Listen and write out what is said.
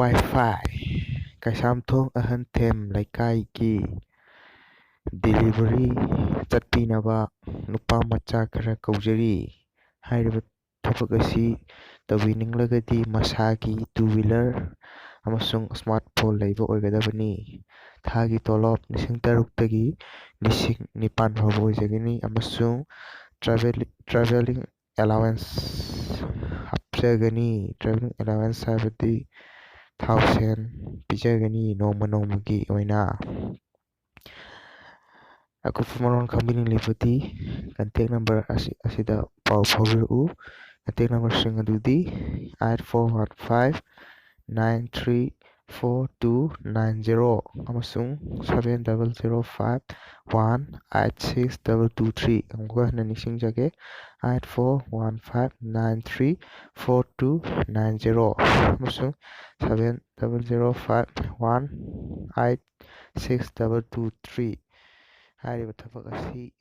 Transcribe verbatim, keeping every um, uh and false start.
Wi-Fi, Keishamthong ꯑꯍꯟꯊꯦꯝ ꯂꯩꯀꯥꯏꯒꯤ delivery ꯆꯠꯄꯤꯅꯕ ꯅꯨꯄꯥ ꯃꯆꯥ ꯈꯔ ꯀꯧꯖꯔꯤ꯫ ꯍꯥꯏꯔꯤꯕ ꯊꯕꯛ ꯑꯁꯤ ꯇꯧꯕꯤꯅꯤꯡꯂꯒꯗꯤ ꯃꯁꯥꯒꯤ two wheeler ꯑꯃꯁꯨꯡ smart phone ꯂꯩꯕ ꯑꯣꯏꯒꯗꯕꯅꯤ꯫ ꯊꯥꯒꯤ ꯇꯣꯂꯣꯞ ꯂꯤꯁꯤꯡ ꯇꯔꯨꯛꯇꯒꯤ ꯂꯤꯁꯤꯡ ꯅꯤꯄꯥꯟ ꯐꯥꯎꯕ ꯑꯣꯏꯖꯒꯅꯤ ꯑꯃꯁꯨꯡ travel-, travelling allowance ꯍꯥꯞꯆꯒꯅꯤ꯫ Travelling allowance ꯍꯥꯏꯕꯗꯤ ꯊꯥꯎ ꯁꯦꯟ ꯄꯤꯖꯒꯅꯤ ꯅꯣꯡꯃ ꯅꯣꯡꯃꯒꯤ ꯑꯣꯏꯅ꯫ ꯑꯀꯨꯞꯄ ꯃꯔꯣꯜ ꯈꯪꯕꯤꯅꯤꯡꯂꯕꯗꯤ contact number ꯑꯁꯤ, ꯑꯁꯤꯗ ꯄꯥꯎ ꯐꯥꯎꯕꯤꯔꯛꯎ꯫ Contact numberꯁꯤꯡ ꯑꯗꯨꯗꯤ eight four one five nine three four two nine zero ꯑꯃꯁꯨꯡ seven double zero five one eight six double two three꯫ ꯑꯃꯨꯛꯀ ꯍꯟꯅ ꯅꯤꯡꯁꯤꯡꯖꯒꯦ, eight four one five nine three four two nine zero ꯑꯃꯁꯨꯡ seven double zero five one eight six double two three꯫ ꯍꯥꯏꯔꯤꯕ ꯊꯕꯛ ꯑꯁꯤ